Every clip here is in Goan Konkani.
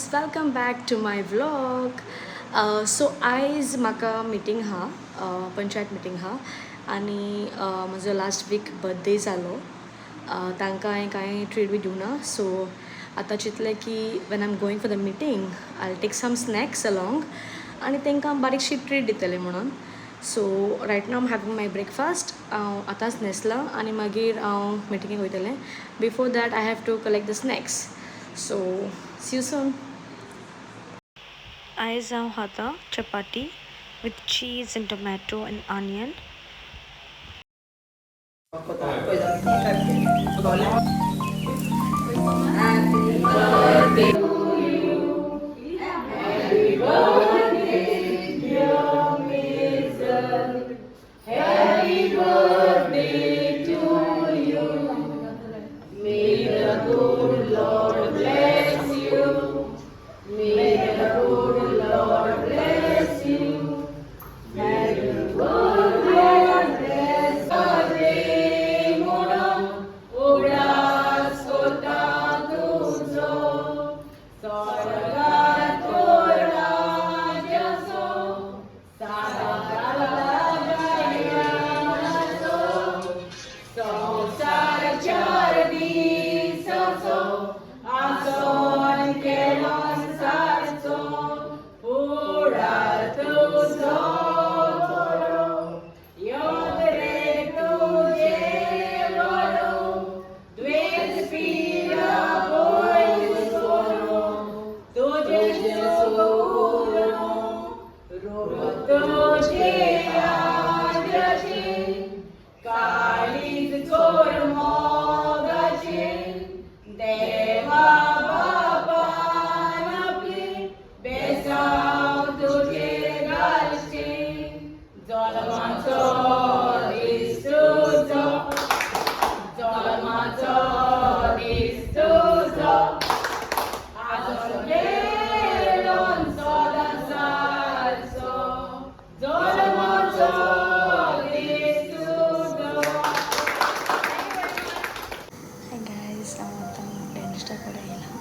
Guys, welcome back to my vlog. So आयज म्हाका मिटींग आहा, पंचायत मिटींग आहा आनी म्हजो लास्ट वीक बर्थडे जालो. तांकां हांवें कांय ट्रीट बी दिवना. सो आतां चिंतलें की when I am going for the meeting I take some snacks along आनी तांकां बारीकशी ट्रीट दितलें म्हणून. So right now I'm having my breakfast. हांव आतांच न्हेसलां आनी मागीर हांव मिटिंगेक वयतलें. Before that I have to collect the snacks. So see you soon. आयज हांव खाता chapati with cheese and tomato and onion. Hi guys, हांव आतां डेंटिस्टा कडेन येयलां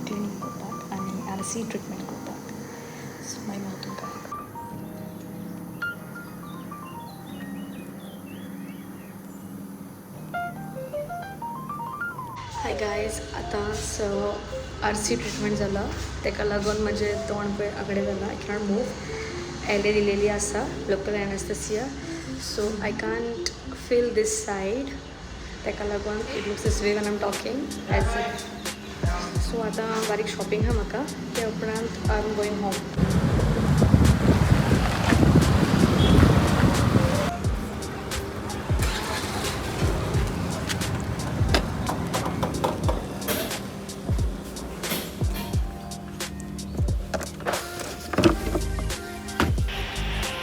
क्लिनींग करपाक आनी आरसी ट्रिटमेंट करपाक. सो मागीर हांव तुमकां. हाय गायज, आतां आरसी ट्रिटमेंट जाला. ताका लागून म्हजें तोंड पळय आगडें जालां. I cannot move. एले दिलेली आसा, local anaesthesia. So I can't feel this side. ताका लागून it looks this way when I'm talking as. So आतां बारीक शॉपिंग आहा म्हाका, ते उपरांत I am going home.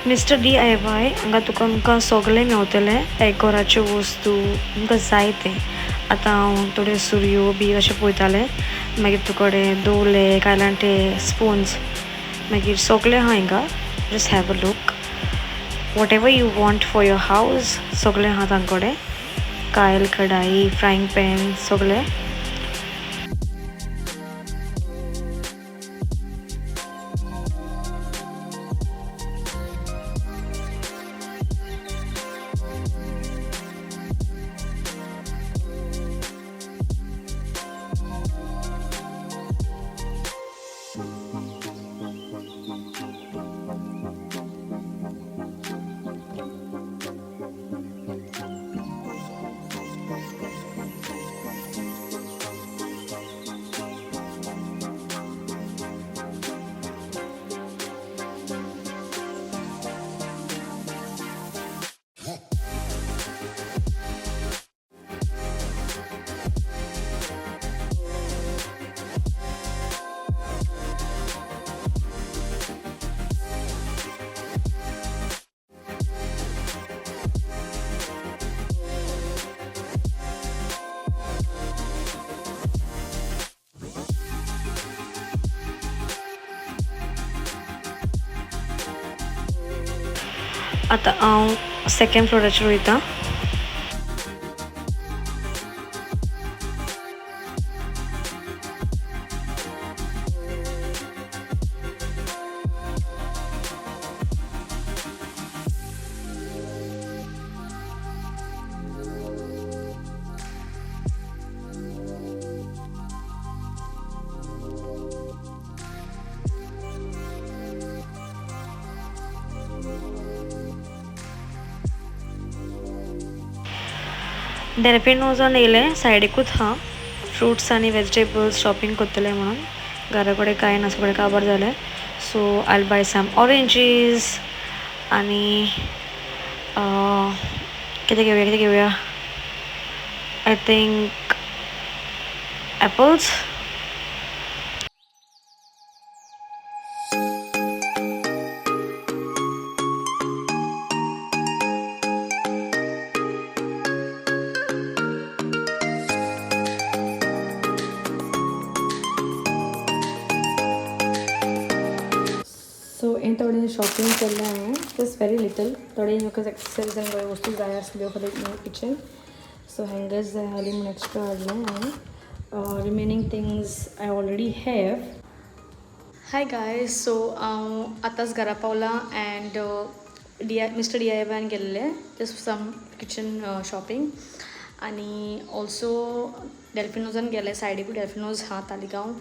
Mister DIY, हांगा तुका आमकां सगळें मेवतलें, लायक घराच्यो वस्तू तुमकां जाय तें. आतां हांव थोड्यो सुरयो बी अशें पळयतालें. मागीर तुकडे दवले, कायलांटे, स्पुन्स, मागीर सगळें आहा हिंगा. Just have a look, whatever you want for your house सगळें आहा तांचे कडेन. कायल, कढाई, फ्रायंग पॅन सगळें. आतां हांव सेकेंड फ्लोराचेर वयता. डेल्फिनोजान येयलें, सायडीकूच आहा. फ्रुट्स आनी वेजिटेबल्स शॉपिंग करतलें म्हणून. घरा कडेन कांय ना, सगळें काबार जालें. So I buy some oranges आनी कितें घेवया, कितें घेवया, I think apples. सो हें थोडें शॉपिंग केल्लें हांवें, जस्ट व्हेरी लिटल. थोडे म्हाका एक्सेसरीज आनी थोड्यो वस्तू जाय आसल्यो for the kitchen. So hangers जाय आहली म्हूण एक्स्ट्रा हाडलें हांवें. Remaining things I already have. Hi guys, so हांव आतांच घरा पावलां and D I mister डीआयवायन गेल्लें, जस्ट सम किचन शॉपिंग. आनी ऑल्सो डेल्फिनोजान गेलें, सायडीकूय डेल्फिनोज आहा तालिगांव,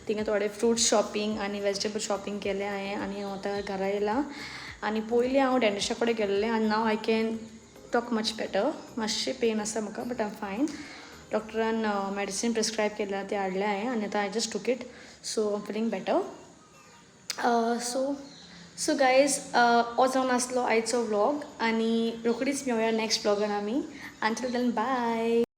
थिंगा थोडे फ्रूट्स शॉपिंग आनी वेजिटेबल शॉपिंग केलें हांवें. आनी हांव आतां घरा येयलां आनी पयलीं हांव डेंटिस्टा कडेन गेल्लें आनी now I can talk much better. मातशें पेन आसा म्हाका, बट I am fine. डॉक्टरान मेडिसीन प्रिस्क्रायब केल्या, तें हाडलें हांवें आनी आतां I just took it, so I'm feeling better. So guys, हो जावन आसलो आयचो व्लॉग आनी रोखडीच मेवया नॅक्स्ट व्लॉगान आमी. Until then, bye.